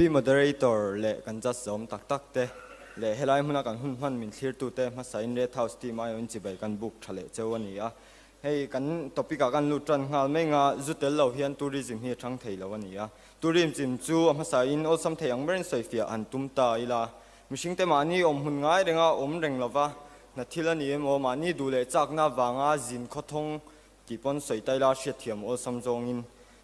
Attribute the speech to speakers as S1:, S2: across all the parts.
S1: Pi Moderator leh kan judge zawm tak tak te leh helai hmuna kan hun hman min thlirtute hmasain Red House team aiawhin chibai kan buk tha leh cheu a ni a. Hei kan topic ah kan lut tan nghal mai nga, zu tel lo hian tourism hi a thang thei lo a ni a. Tourism chu a hmasain awlsam thei ang berin sawifiah han tum ta ila. Mihring te mahni awm hmun ngai renga awm reng lova hna thil a ni emaw mahni duh leh chakna vanga zin khawthawng tih pawn sawi ta ila hriatthiam awlsam zawngin.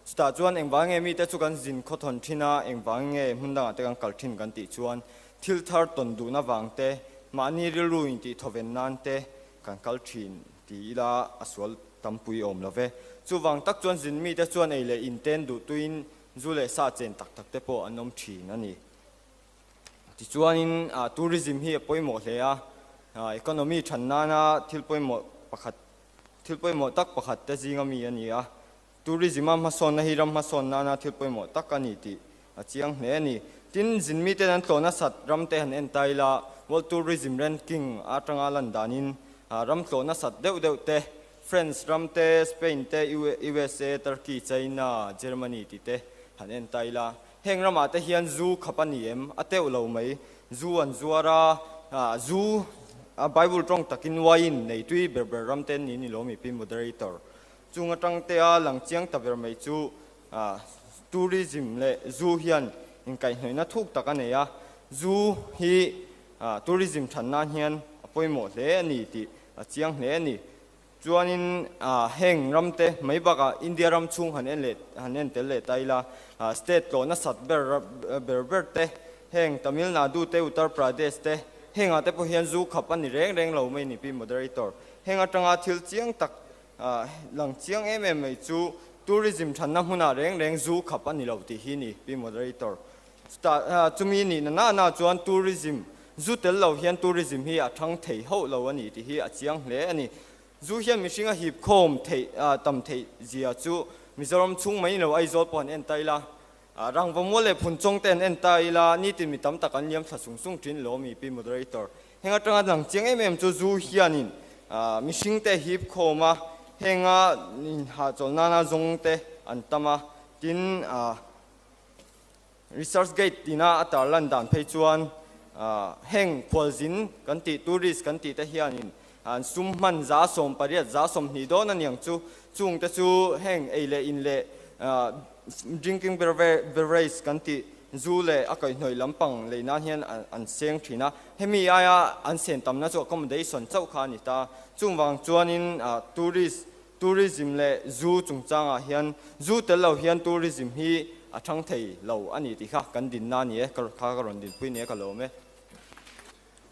S1: Chutah chuan engvang nge mite chu kan zin khawthawn thin a, engvang nge hmun dangah te kan kal thin kan tih chuan thil thar tawn duhna vang te, mahni rilru intih thawven nan te kan kal thin ti ila a sual tampui awm lo ve. Chuvang tak chuan zin mite chuan ei leh inten duhtuin zu leh sa chen tak tak te pawh an awm thin a ni. Tichuanin tourism hi a pawimawh hle a, economy than nana thil pawimawh pakhat thil pawimawh tak pakhat te zinga mi a ni a. Tourism a hmasawnna hi ram hmasawn nana thil pawimawh tak a ni tih a chiang hle a ni. Tin, zin miten an tlawh nasat ram te han en ta ila, World Tourism Ranking atanga lan danin ram tlawh nasat deuh deuh te, France ram te, Spain te, USA, Turkey, China, Germany tih te han en ta ila, Heng ramah te hian zu khap a ni em? A teuh lo mai. Zu an zuar a, zu a Bible tawng takin wine nei tui ber ber ram te an ni ni lo mi pi moderator. Chung atang te a lang chiang ta ber mai chu tourism leh zu hian inkaihhnawihna thuk tak a nei a, zu hi tourism than nan hian a pawimawh hle a ni tih a chiang hle a ni. Chuanin heng ram te mai bakah India ram chhung han en leh han en tel leh ta ila, state tlawh nasat ber ber ber te, heng Tamil Nadu te, Uttar Pradesh te, hengah te pawh hian zu khap a ni reng reng lo mai ni pi Moderator. Heng atanga thil chiang tak lang chiang em em mai chu tourism thanna hmunah reng reng zu khap a ni lo tih hi ni pi Moderator. Chutah chumi nih na na na chuan tourism, zu tel lo hian tourism hi a thang thei hauh lo a ni tih hi a chiang hle a ni. Zu hian mihring a hip khawm theih tam theih zia chu Mizoram chhung mai lo Aizawl pawh an en ta ila, Rangvamual leh Phunchawng te an en ta ila, nitin mi tam tak an liam thla sung sung thin lo mi Pi Moderator. Heng atanga lang chiang em em chu zu hianin mihring te hip khawm a, henga inhahchawlh nana zawng te an tam a, tin Research Gate tina a tarlan dan phei chuan heng khualzin kan tih, tourist kan tih te hianin an sum hman 80% 20% dawn a niang chu. Chung te chu heng ei leh in leh drinking beverage kan tih zu leh a kaihhnawih lampang lei nan hian an seng thin a. Hemi aia an sen tamna chu accommodation chauh kha a ni ta. Chung vang chuanin tourist Tourism leh zu chungchangah hian zu tel lo hian tourism hi a thang thei lo a ni tih kha kan dinna a ni e, ka kha ka rawn dinpui nia ka lawm e.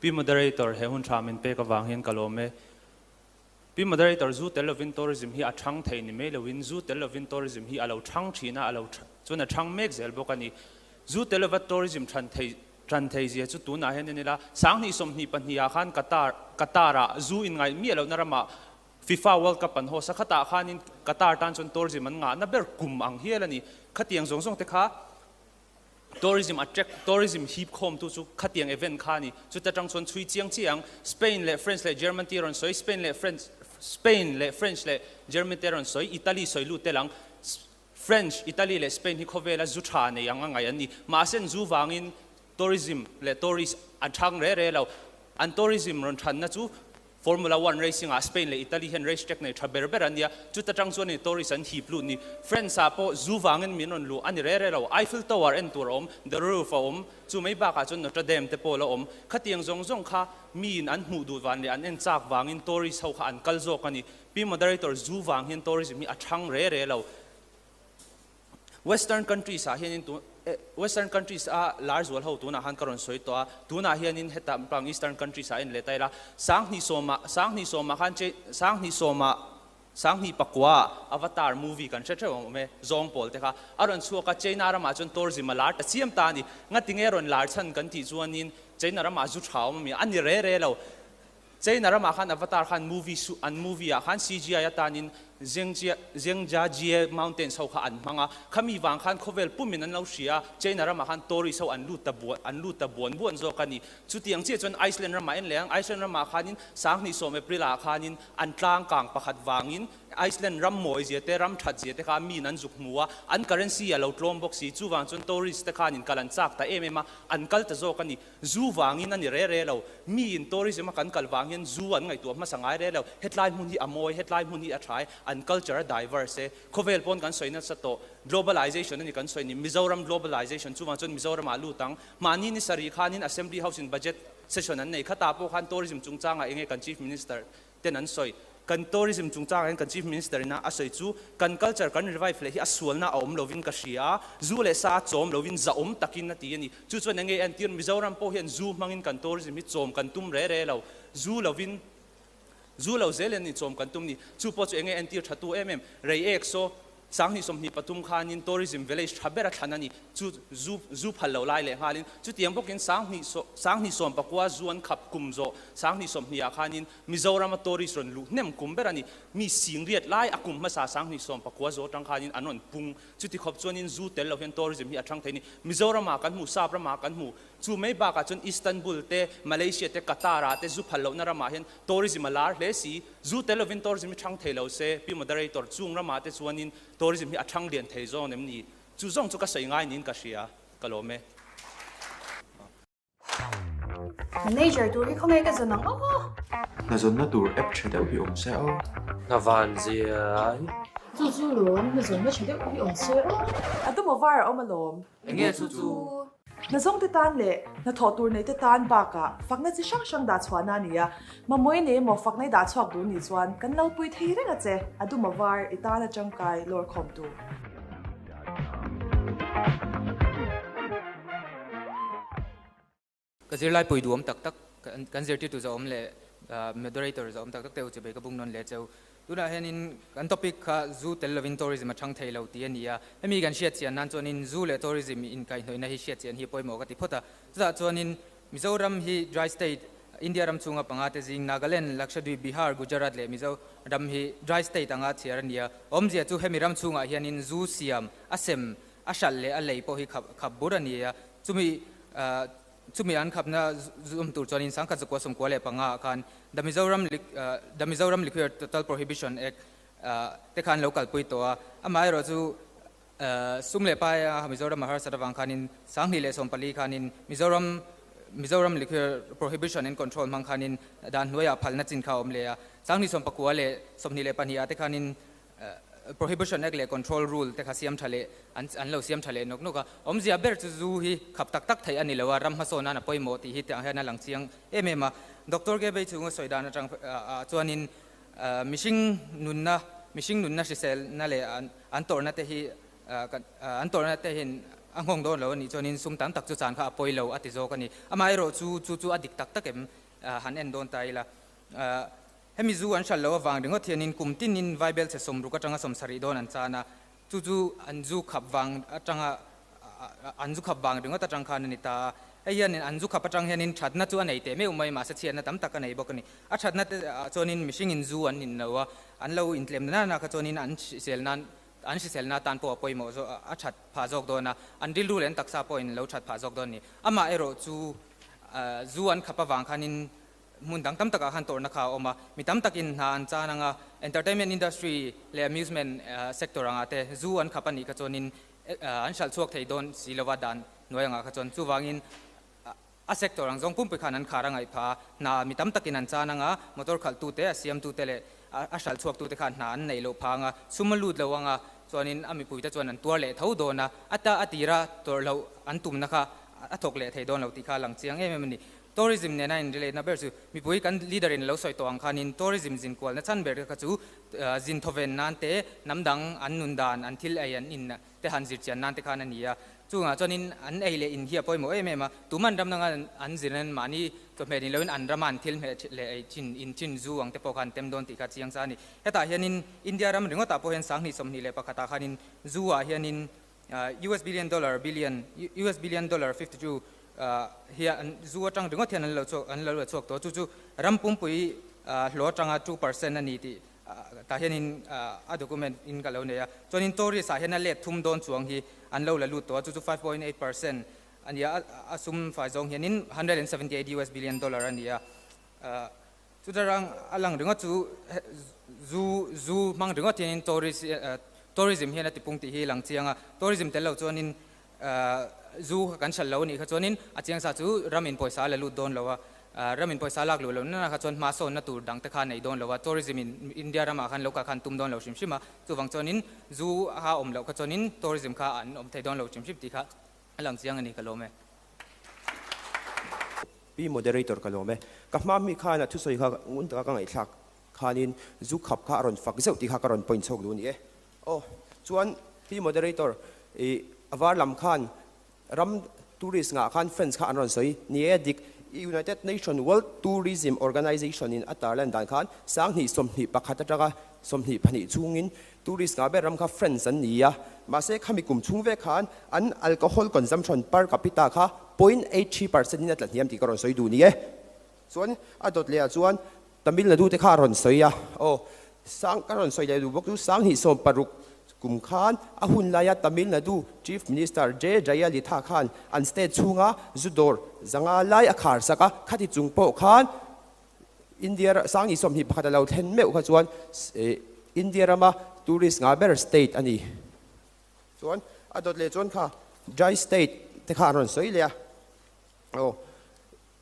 S2: Pi Moderator, he hun tha min pek avang hian ka lawm e. Pi Moderator, zu tel lovin tourism hi a thang thei ni mai loin zu tel lovin tourism hi a lo thang thin a, a lo chuan a thang mek zel bawk a ni. Zu tel lova tourism than thei than thei zia chu tunah hian en ila, 2022 ah khan Qatar Qatar ah zu inngaih miah lohna ramah FIFA World Cup an host a, khatah khanin Qatar tan chuan tourism an ngahna ber kum ang hial a ni. Khatiang zawng zawng te kha tourism attract, tourism hip khawmtu chu khatiang event kha a ni. Chuta tang chuan chhui chiang chiang Spain leh French leh German te rawn sawi, Spain leh French, Spain leh French leh German te rawn sawi, Italy sawi lut tel ang. French, Italy leh Spain hi khawvela zu tha nei ang a ngaih an ni. Mahse an zu vangin tourism leh tourist an thang re re lo. An tourism rawn thanna chu Formula One racing ah Spain leh Italy hian race track nei tha ber ber an nia, chuta tang chuan ni tourist an hip lut ni. France ah pawh zu vangin min rawn luh a ni re re lo. Eiffel Tower en tur a awm, The Roof a awm, chu mai bakah chuan Notre Dame te pawh la awm. Khatiang zawng zawng kha miin an hmuh duh van leh an en chak vangin tourist ho kha an kal zawk a ni. Pi Moderator, zu vang hian tourism hi a thang re re lo. Western countries ah hianin tu Western countries a lar zual ho tunah khan ka rawn sawi tawh a, tunah hianin heta pang Eastern countries ah en leh ta ila, 2010 ah 2010 ah khan che 2010 ah 2009 ah Avatar movie kan hre theuh ang awm e, zawng pawl te kha a rawn chhuak a, China ramah chuan tourism a lar ta chiam ta a ni. Ngatinge rawn lar chhan kan tih chuanin China ramah zu tha awm a mi a ni re re lo. China ramah khan Avatar khan movie su an movie ah khan CGI atanin Zhangjiajie Mountains ho kha an hmang a, khami vang khan khawvel pumin an lo hria a, China ramah khan tourist ho an lut ta buan an lut ta buan buan zawk a ni. Chutiang chiah chuan Iceland ramah en leh ang, Iceland ramah khanin sanghnih sawm April ah khanin an tlang kang pakhat vangin Iceland ram mawi zia te, ram that zia te kha miin an zuk hmu a, an currency a lo tlawm bawk si, chuvang chuan tourist te khanin kal an chak ta em em a, an kal ta zawk a ni. Zu vangin a ni re re lo. Miin tourism a kan kal vang hian zu an ngaihtuah hmasa ngai re lo. Hetlai hmun hi a mawi, hetlai hmun hi a tha e, an culture a diverse e. Khawvel pawn kan sawi nasa tawh. Globalization a ni kan sawi ni. Mizoram globalization chuvang chuan Mizoram ah lut ang. Mahni ni sarih khanin Assembly House in budget session an nei. Khatah pawh khan tourism chungchangah enge kan Chief Minister ten an sawi. Kan tourism chungchangah hian kan Chief Minister ina a sawi chu kan culture kan revive leh hi a sualna a awm lovin ka hria a, zu leh sa a chawm lovin zahawm takin a ti a ni. Chu chuan enge entir Mizoram pawh hian zu hmangin kan tourism hi chawm kan tum re re lo, zu lovin zu lo zel in chawm kan tum ni. Chu pawh chu enge entir tha tu em em, rei ek saw Sanghnih 23 khanin tourism village tha ber a thlan a ni. Chu zu zu phal lo lai leh nghalin chutiang bawkin sanghnih sanghnih 19 zu an khap kum zawh sanghnih 20 ah khanin Mizoram a tourist rawn luh hnem kum ber a ni. Mi singriat lai a kum hmasa sanghnih 19 zawh atang khanin an rawn pung. Chuti khawp chuanin zu tel lo hian tourism hi a thang thei a ni. Mizoram ah kan hmu, Sap ram ah kan hmu. Chu mai bakah chuan Istanbul te, Malaysia te, Qatar ah te zu phal lohna ramah hian tourism a lar hle si. Zu tel lovin tourism hi thang thei lo se, Pi Moderator, chung ramah te chuanin tourism hi a thang lian thei zawng em ni? Chu zawng chu ka sawi ngai niin ka hria, ka lawm e.
S3: Manager tur hi khawnge ka zawn ang aw.
S4: Hna zawnna tur app tha deuh hi awm se aw.
S5: Hna van zia ai.
S3: Chu chu lawm, hna zawnna tha deuh hi awm se aw.
S6: A dum aw var a awm alawm.
S5: Enge chu chu?
S6: Hnazawng te tan leh hnathawh tur nei te tan bakah fakna chi hrang hrang dah chhuahna a ni a, mamawii nei emaw fakna i dah chhuak duh nih chuan kan lo pui thei reng a che, a dum a var i tan a tangkai lawr khawm tu.
S7: Ka zirlai pui duhawm tak tak kan zirtirtu zawhawm leh moderator zawhawm tak tak te u chibei ka bung nawn leh cheu. Tunah hianin kan topic kha zu tel lovin tourism a thang thei lo tih a ni a, hemi kan hriat chian nan chuanin zu leh tourism inkaihhnawihna hi hriat chian hi pawimawh ka ti phawt a. Chutah chuanin Mizoram hi dry state, India ram chhunga panga te zing Nagaland, Lakshadweep, Bihar, Gujarat leh Mizoram hi dry state anga chhiar a ni a. Awmzia chu hemi ram chhungah hianin zu siam, a sem, a hralh leh a lei pawh hi khap khap bur a ni a. Chumi chumi an khapna zum tur chuanin sangkhat zakua 95 ah khan The Mizoram The Mizoram Liquor Total Prohibition Act te khan lo kalpui tawh a. Amaherawh chu sum leh pai a Mizoram a harsat avang khanin 2014 khanin Mizoram Mizoram Liquor Prohibition and Control hmang khanin dan hnuaiah phalna chin kha a awm leh a. 2019 leh 22 ah te khanin Prohibition Act leh Control Rule te kha siam tha leh an an lo siam tha leh nawk nawk a. Awmzia ber chu zu hi khap tak tak theih a ni lo a, ram hmasawn nan a pawimawh tih hi tiang hian a lang chiang em em a. Doctor Gebei chhunga sawi dan atang ah chuanin mihring nunna mihring nunna hriselna leh an an tawrhna te hi an tawrhna te hian a nghawng dawn lo a nih chuanin sum tam tak chu chan kha a pawi lo a ti zawk a ni. Amaherawh chu chu chu a dik tak tak em han en dawn ta ila. Hemi zu an hral lo avang ringawt hianin kum tinin Vaibel chhe 60 atanga 70 dawn an chan a, chu chu an zu khap vang atanga an zu khap vang ringawt atang khan a ni ta a. Hei hianin an zu khap atang hianin thatna chu a nei teh meuh mai, mahse chhiatna tam tak a nei bawk a ni. A thatna te ah chuanin mihringin zu an in lo a, an lo intlem na na kha chuanin an hrisel nan an hriselna atan pawh a pawimawh zawk a that phah zawk dawn a, an rilru leh an taksa pawhin lo that phah zawk dawn a ni. Amah erawh chu zu an khap avang khanin Hmun dang tam takah khan tawrhna kha a awm a, mi tam takin hna an chan ang a, entertainment industry leh amusement sector angah te zu an khap a nih kha chuanin an hralh chhuak thei dawn si lova dan hnuai angah kha chuan chuvangin a sector ang zawng pumpui khan an khar a ngaih phah a, hna mi tam takin an chan ang a, motor khalhtute, a siamtute leh a hralh chhuaktute khan hna an neih loh phah ang a, sum a lut lo ang a, chuanin a mipuite chuan an tuar leh tho dawn a, a ta a tira tawrh loh an tumna kha a thawk leh thei dawn lo tih kha a lang chiang em em a ni. Tourism nena in relate na ber chu mipui kan leader in lo sawi tawh ang khanin tourism zin kualna chhan ber kha chu zin thawven nan te hnam dang an nun dan an thil ei an in te han zir chian nan te khan a ni a. Chungah chuanin an ei leh in hi a pawimawh em em a, tuman ram danga an zir nan mahni chawhmeh ni loin an rama an thil hmeh leh ei thin in thin zu ang te pawh kha an tem dawn tih kha chiang sa a ni. Hetah hianin India ram ringawtah pawh hian 2021 ah khanin zu ah hianin US billion dollar billion US billion dollar 52 hi an zu atang ringawt hian an lo chhuak an lo la chhuak tawh chu chu ram pumpui hlawh atanga 2% a ni tih Tah hianin a document in ka lo nei a. Chuanin tourist ah hian a let thum dawn chuang hi an lo la lut tawh a, chu chu 5.8% a ni a, a sum fai zawng hianin 178 US billion dollar a ni a. Chuta rang a lang ringawt chu zu zu hmang ringawt hianin tourist tourism hian a tipung tih hi a lang chiang a, tourism tel lo chuanin Zu kha kan hralh lo anih kha chuanin a chiangsa chu ram in pawisa a la lut dawn lo a, ram in pawisa a lak luh loh nana kha chuan hma sawnna tur dang te kha a nei dawn lo a, tourism in India ramah khan lo kal khan tum dawn lo hrim hrim a, chuvang chuanin zu kha awm loh kha chuanin tourism kha an awm thei dawn lo hrim hrim tih kha a lang chiang a ni ka lawm e.
S8: Pi Moderator ka lawm e. Ka hma mi khan a thusawi kha ngun taka ka ngaihthlak khanin zu khap kha a rawn fak zeuh tih kha ka rawn point chhuak duh a ni e. Aw, chuan Pi Moderator, i a var lam khan ram tourist ngah khan France kha an rawn sawi ni e, dik United Nation World Tourism Organization in a tarlan dan khan 2021 atanga 22 chhungin tourist ngah ber ram kha France an ni a, mahse khami kum chhung vek khan an alcohol consumption per capita kha 0.83% in a tla hniam tih ka rawn sawi duh ni e. Chuan a dawt leh ah chuan Tamil Nadu te kha a rawn sawi a, aw, sang ka rawn sawi leh duh bawk chu 2060 kum khan a hun laia Tamil Nadu Chief Minister J Jayalalithaa khan an state chhunga zu dawr zanga lai a khar sak a, khati chung pawh khan India 2021 a lo thlen meuh kha chuan India rama tourist ngah ber state a ni. Chuan a dawt leh chuan kha Dry state te kha an rawn sawi leh a, aw.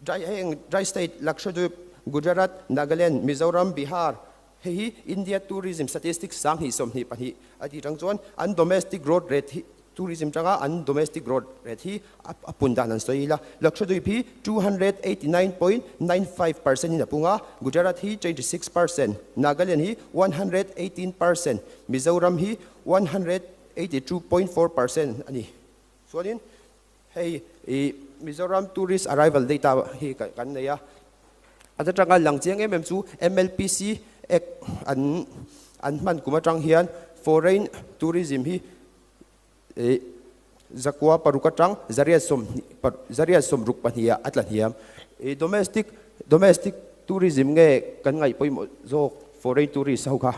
S8: Dry heng Dry State, Lakshadweep, Gujarat, Nagaland, Mizoram, Bihar hei hi India Tourism Statistics 2022 a tih tang chuan an domestic growth rate hi tourism tanga an domestic growth rate hi a pun dan an sawi ila. Lakshadweep hi 289.95% in a pung a, Gujarat hi 26%, Nagaland hi 118%, Mizoram hi 182.4% a ni. Chuanin Hei i Mizoram Tourist Arrival Data hi kan nei a, a atanga lang chiang em em chu MLPC Act an an hman kum atang hian foreign tourism hi i zakua paruk atang zariat sawmhnih zariat sawmruk pahnih ah a tla hniam. I domestic domestic tourism nge kan ngaih pawimawh zawk foreign tourist ho kha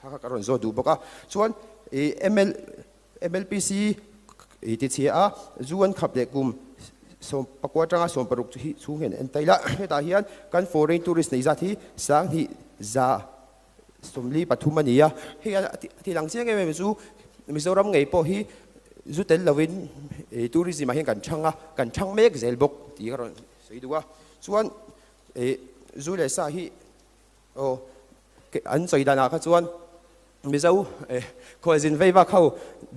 S8: kha kha ka rawn zawt duh bawk a. Chuan i ML MLPC i ti chhia a, zu an khap leh kum 14 atanga 60 chu hi chhung hian an tail a, hetah hian kan foreign tourist nei zat hi 2143 a ni a, hei a ti lang chiang em em chu Mizoram ngei pawh hi zu tel lovin tourism ah hian kan chhang a, kan chhang mek zel bawk tih ka rawn sawi duh a, chuan zu leh sa hi Aw, an sawi danah kha chuan Mizo khualzin vei vak ho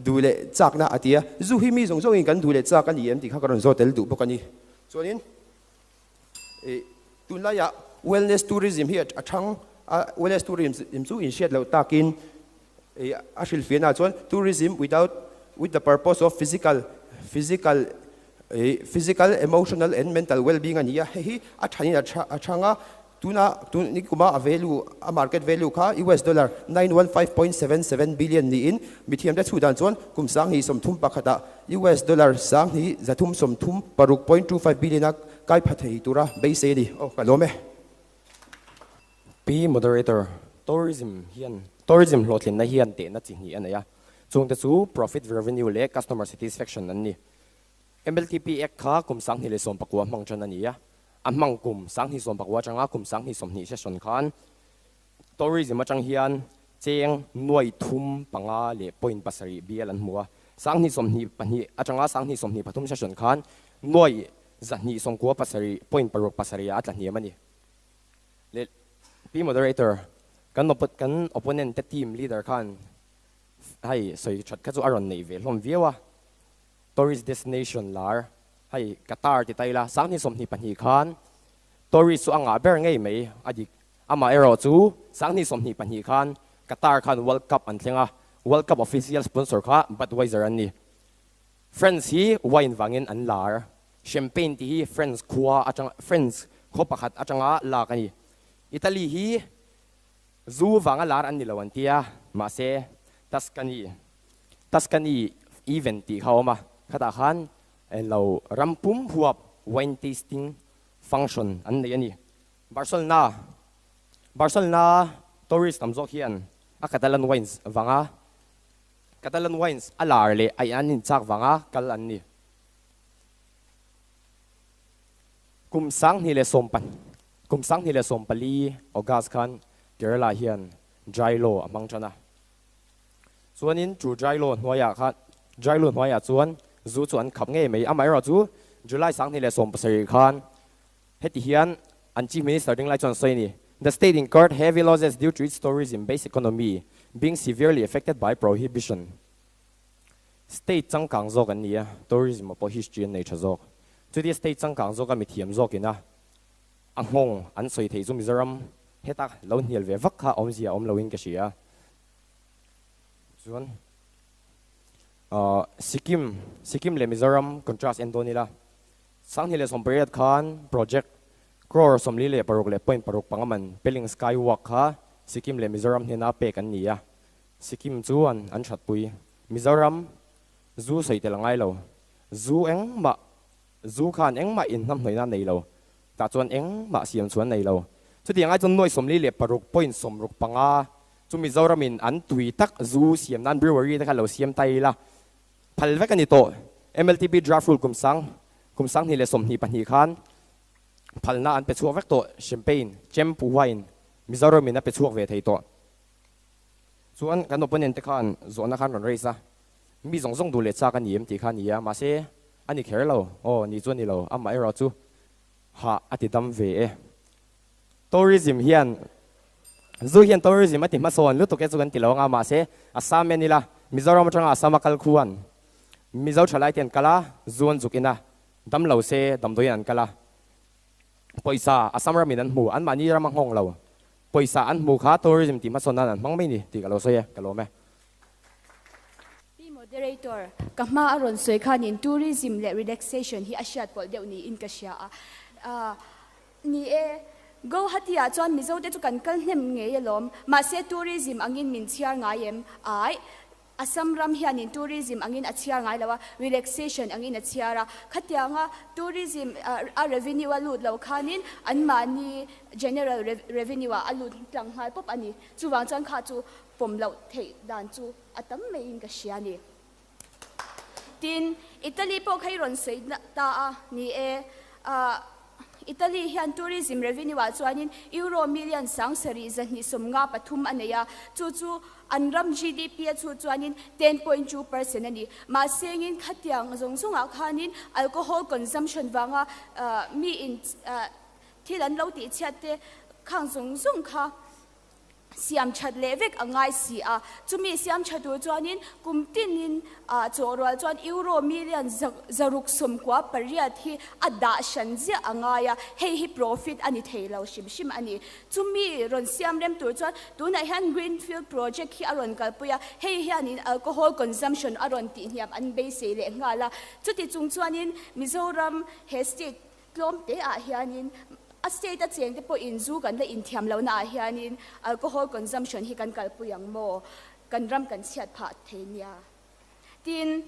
S8: duh leh chakna a ti a, zu hi mi zawng zawngin kan duh leh chak a ni em tih kha ka rawn zawt tel duh bawk a ni. Chuanin tunlaiah wellness tourism hi a thang a, wellness tourism chu inhriat loh takin a hrilhfiahnaah chuan tourism without with the purpose of physical physical physical, emotional and mental well-being a ni a, hei hi a thanin a thang a, tuna tun ni kuma a value a market value kha US dollar 915.77 billion niin mithiamte chhu dan chuan kum 2031 ah US dollar 2336.25 billion a kai pha thei tura beisei a ni. Aw ka lawm e.
S9: Pi Moderator, Tourism hian Tourism hlawhtlinna hian tehna chi hnih a nei a, chungte chu Profit Revenue leh Customer Satisfaction an ni. MLTP Act kha kum 2019 hmang tan a ni a, a hmang kum 2019 atanga kum 2020 session khan Tourism atang hian cheng nuai thum panga leh point pasarih bial an hmu a, 2022 atanga 2023 session khan nuai 297 point paruk pasarih ah a tla hniam a ni. Leh Pi Moderator, kan kan opponent te team leader khan hei sawi that kha chu a rawn neih ve hlawm viau a, tourist destination lar hei Qatar ti ta ila 2022 khan tourist chu a ngah ber ngei mai a dik amah erawh chu 2022 khan Qatar khan World Cup an thleng a, World Cup official sponsor kha Budweiser an ni. France hi wine vangin an lar. Champagne tih hi France khua atang France khaw pakhat atanga lak a ni. Italy hi zu vanga lar an ni lo an tia, mahse Tuscany Tuscany event tih kha a awm a, khatah khan lo ram pum huap wine tasting function an nei a ni. Barcelona Barcelona Tourist tam zawk hian a Catalan wines vanga Catalan wines a lar leh a an inchak vanga kal an ni. Kum 20 kum 2014 August khan Kerala hian dry law a hmang tan a. Chuanin chu dry law hnuaiah khan dry law hnuaiah chuan zu chu an khap ngei mai. Amaherawhchu July 2017 khan heti hian an Chief Minister ding lai chuan sawi a ni, The state incurred heavy losses due to its tourism-based economy being severely affected by prohibition. State changkang zawk an ni a, tourism ah pawh history an nei tha zawk. Chutia state changkang zawka mithiam zawkin a a nghawng an sawi theih chu Mizoram heta lo hnial ve vak kha awmzia awm loin ka hria. Chuan Sikkim, Sikkim leh Mizoram contrast en dawn ila, 2018 khan project crore 46 leh point paruk panga man Pelling Sky Walk kha Sikkim leh Mizoram hnena pek an ni a, Sikkim chuan an thatpui. Mizoram zu sawi tel a ngai lo, zu engmah, zu khan engmah inhnamhnawihna a nei lo, tah chuan engmah siam chuan nei lo. Chutiang ai chuan nuai 46 point 65 chu Mizoramin an tui tak zu siam nan brewery te kha lo siam ta ila phal vek a ni tawh. MLTP draft rule kum sang kum 2022 khan phalna an pe chhuak vek tawh, champagne, champ wine Mizoramin a pe chhuak ve thei tawh. Chuan kan opponent te khan zawhna khan rawn raise a, mi zawng zawng duh leh chak a ni em tih kha a ni a, mahse a ni kher lo, aw ni chu a ni lo, amah erawh chu hah a ti dam ve e. Tourism hian zu hian tourism a ti hmasawn lutuk e chu kan ti lo anga, mahse Assam en ila Mizoram atanga Assam a kal khuan Mizo thalai te an kal a, zu an zuk in a, dam lo se damdawiin an kal a, pawisa Assam ramin an hmu, anmahni ram a nghawng lo. Pawisa an hmu kha tourism tih hmasawn nan an hmang mai ni tih ka lo sawi e, ka lawm e.
S10: Pi Moderator, ka hma a rawn sawi khanin tourism leh relaxation hi a hriat pawlh deuh niin ka hria a. Ahh ni e, Guwahati ah chuan Mizo te chu kan kal hnem ngei alawm, mahse tourism angin min chhiar ngai em? Aih. Assam ram hianin tourism angin a chhiar ngai lo a, relaxation angin a chhiar a. Khatianga tourism a revenue a lut lo khanin anmahni general revenue ah a lut tlang nghal pawp a ni. Chuvang chuan kha chu pawm loh theih dan chu a tam maiin ka hria a ni. Tin, Italy pawh kha i rawn sawi ta a ni e. Italy hian tourism revenue ah chuanin Euro million 7000 253 a nei a, chu chu an ram GDP a chhut chuanin 10.2% a ni. Mahsengin khatiang zawng zawngah khanin alcohol consumption vanga mi in thil an lo tihchhiat te khang zawng zawng kha siam that leh vek a ngai si a. Chumi siam tha tur chuanin kum tinin chaw rual chuan euro million 698 hi a dah hran ziah a ngai a, hei hi profit a ni thei lo hrim hrim a ni. Chumi rawn siam rem tur chuan tunah hian Greenfield project hi a rawn kalpui a, hei hianin alcohol consumption a rawn tihhniam an beisei leh nghal a. Chuti chung chuanin Mizoram he state Tlawm te ah hianin a state a cheng te pawhin zu kan la inthiam lohna ah hianin alcohol consumption hi kan kalpui ang maw? Kan ram kan chhiat phah thei nia. Tin,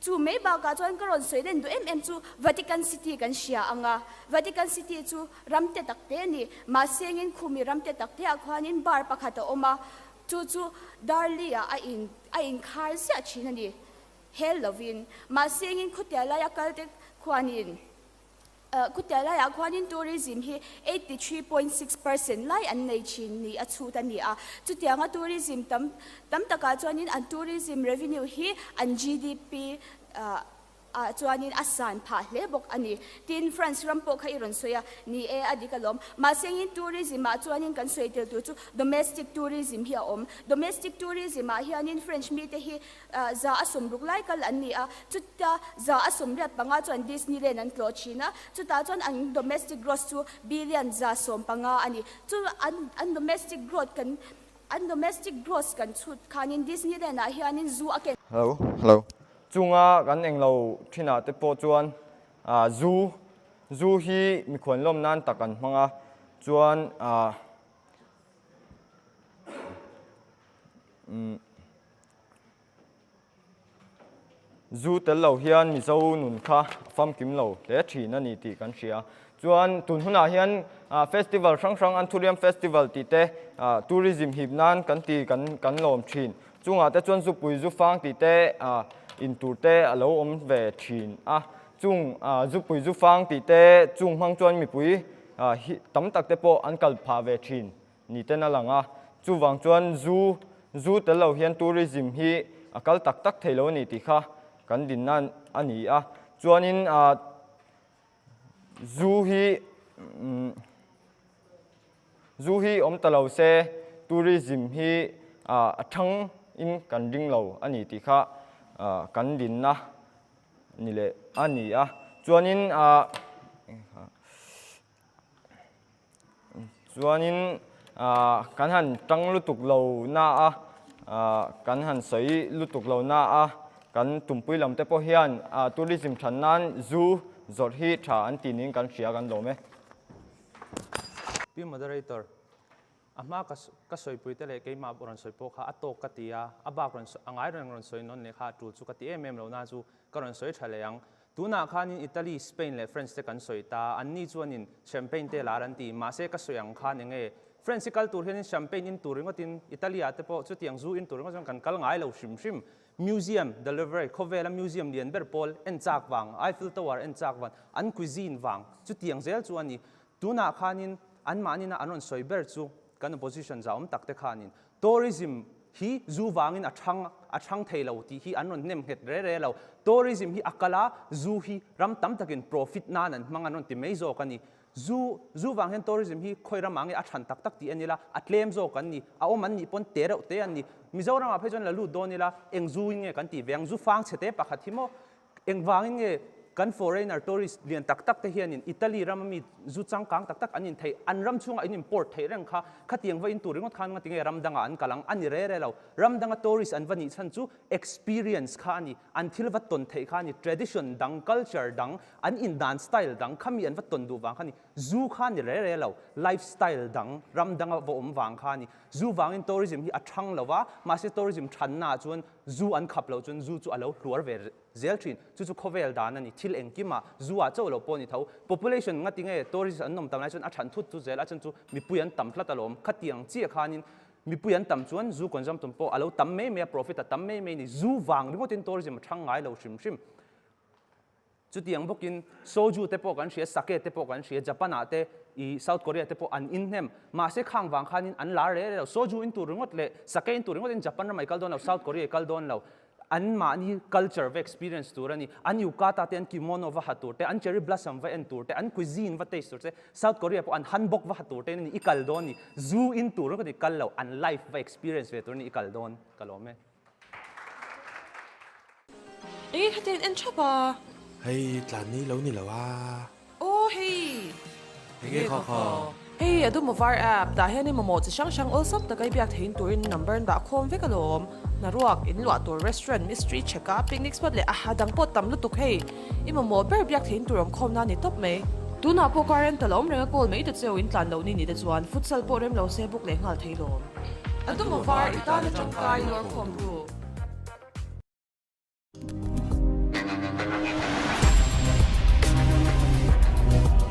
S10: chu mai bakah chuan ka rawn sawi len duh em em chu Vatican City kan hria ang a, Vatican City chu ram te tak te a ni. Mahse engin khumi ram te tak te ah khuanin bar pakhat a awm a, chu chu Darli ah a in a inkhar ziah thin a ni. Hel lovin. Mahse engin khawtial laia kal te khuanin khawtial laiah khuanin tourism hi 83.6% lai an nei thin ni a chhut a ni a. Chutianga tourism tam tam takah chuanin an tourism revenue hi an GDP ah chuanin a san phah hle bawk a ni. Tin, France ram pawh kha i rawn sawi a, ni e, a dik alawm. Mahse engin tourism ah chuanin kan sawi tel tur chu domestic tourism hi a awm. Domestic tourism ah hianin French mite hi 160 lai kal an ni a, chuta 185 chuan Disneyland an tlawh thin a, chutah chuan an domestic gross chu billion 115 a ni. Chu an an domestic growth kan an domestic gross kan chhut khanin Disneyland ah hianin zu a ken
S1: Hello, hello. Chunga kan englo thinah te pawh chuan zu, zu hi mikhuan lawm nan tak an hmang a, chuan umm Zu tel lo hian Mizo nun kha a famkim lo hle thin a ni tih kan hria. Chuan tun hunah hian festival hrang hrang Anthurium Festival tih te tourism hip nan kan ti kan kan lawm thin. Chungah te chuan zupui zufang tih te in tur te a lo awm ve thin a. Chung zupui zufang tih te chung hmang chuan mipui tam tak te pawh an kal phah ve thin ni ten a lang a. Chuvang chuan zu zu tel lo hian tourism hi a kal tak tak thei lo a ni tih kha kan dinna a ni a. Chuanin Zu hi zu hi awm ta lo se tourism hi a thang in kan ring lo a ni tih kha kan dinna ni leh a ni a. Chuanin Chuanin kan han tang lutuk lo na a, kan han sawi lutuk lo na a, kan tumpui lam te pawh hian tourism than nan zu zawrh hi tha an ti niin kan hria kan lawm e.
S2: Pi Moderator, a hma ka ka sawipui te leh keimah rawn sawi pawh kha a tawk ka ti a, a bak rawn a ngai reng rawn sawi nawn leh kha a tul chu ka ti em em lo na chu ka rawn sawi tha leh ang. Tunah khanin Italy, Spain leh France te kan sawi ta, anni chuanin Champagne te lar an ti, mahse ka sawi ang khan enge France i kal tur hianin Champagne in tur ringawtin Italy ah te pawh chutiang zu in tur ringawt chuan kan kal ngai lo hrim hrim. Museum, the Louvre, khawvela museum lian ber pawl en chak vang, Eiffel Tower en chak vang, an cuisine vang, chutiang zel chu a ni. Tunah khanin anmahni an rawn sawi ber chu kan opposition za awm tak te khanin tourism hi zu vangin a thang a thang thei lo tih hi an rawn hnem nghet re re lo. Tourism hi a kal a, zu hi ram tam takin profit nan an hmang an rawn ti mai zawk a ni. Zu zu vang hian tourism hi khawi ramah nge a than tak tak tih a ni la, a tlem zawk an ni, a awm an nih pawn te reuh te an ni. Mizoramah phei chuan la lut dawn ila eng zu in nge kan tih ve ang, zu fang chhe te pakhat hi maw Engvangin nge kan foreigner tourist lian tak tak te hianin Italy rama mi zu changkang tak tak an in theih, an ram chhungah in import theih reng kha, khatiang va in tur ringawt khan ngati nge ram dangah an kal ang? A ni re re lo. Ram danga tourist an va nih chhan chu experience kha a ni, an thil va tawn theih kha a ni, tradition dang, culture dang, an indan style dang kha mi an va tawn duh vang kha a ni. Zu kha a ni re re lo, lifestyle dang, ram danga va awm vang kha a ni. Zu vangin tourism hi a thang lo va, mahse tourism thannaah chuan Zu an khap loh chuan zu chu a lo hluar ve zel thin. Chu chu khawvel dan a ni. Thil engkimah zu ah chauh lo pawh a ni tho. Population nga tinge tourist an awm tam lai chuan a than thut chu zel a, chuan chu mipui an tam hlat alawm. Khatiang chiah khanin mipui an tam chuan zu consumption pawh a lo tam mai mai a, profit a tam mai mai a ni. Zu vang ringawtin tourism a thang ngai lo hrim hrim. Chutiang bawkin soju te pawh kan hria, sake te pawh kan hria, Japan ah te i South Korea te pawh an in hnem. Mahse khang vang khanin an lar reh reh lo. Soju in tur ringawt leh sake in tur ringawt in Japan ramah i kal dawn lo, South Korea i kal dawn lo. An mahni culture va experience tur a ni. An yukata te, an kimono va ha tur te, an cherry blossom va en tur te, an cuisine va taste tur te, South Korea pawh an hanbok va ha tur te in a ni i kal dawn ni. Zu in tur ringawt i kal lo, an life va experience ve tur a ni i kal dawn. Ka lawm e.
S6: Enge kha ten en thap a?
S4: Hei tlan ni lo ni lo a.
S6: Aw hei.
S5: Enge kha kha?
S6: Hei a dum avar app dah hian i mamawh chi hrang hrang awlsam taka i biak theihin turin number an dah khawm vek alawm. Hnaruak, in luah tur, restaurant, mystery check a, picnic spot leh aha dang pawh tam lutuk hei. I mamawh ber biak theihin tur awm khawm na ni tawp mai. Tunah pawh car rental a awm reng a call mai ta cheu in tlan loh ni ni te chuan futsal pawh rem lo se book leh nghal thei lawm. A dum avar i tan atangkai lawr khawm tu.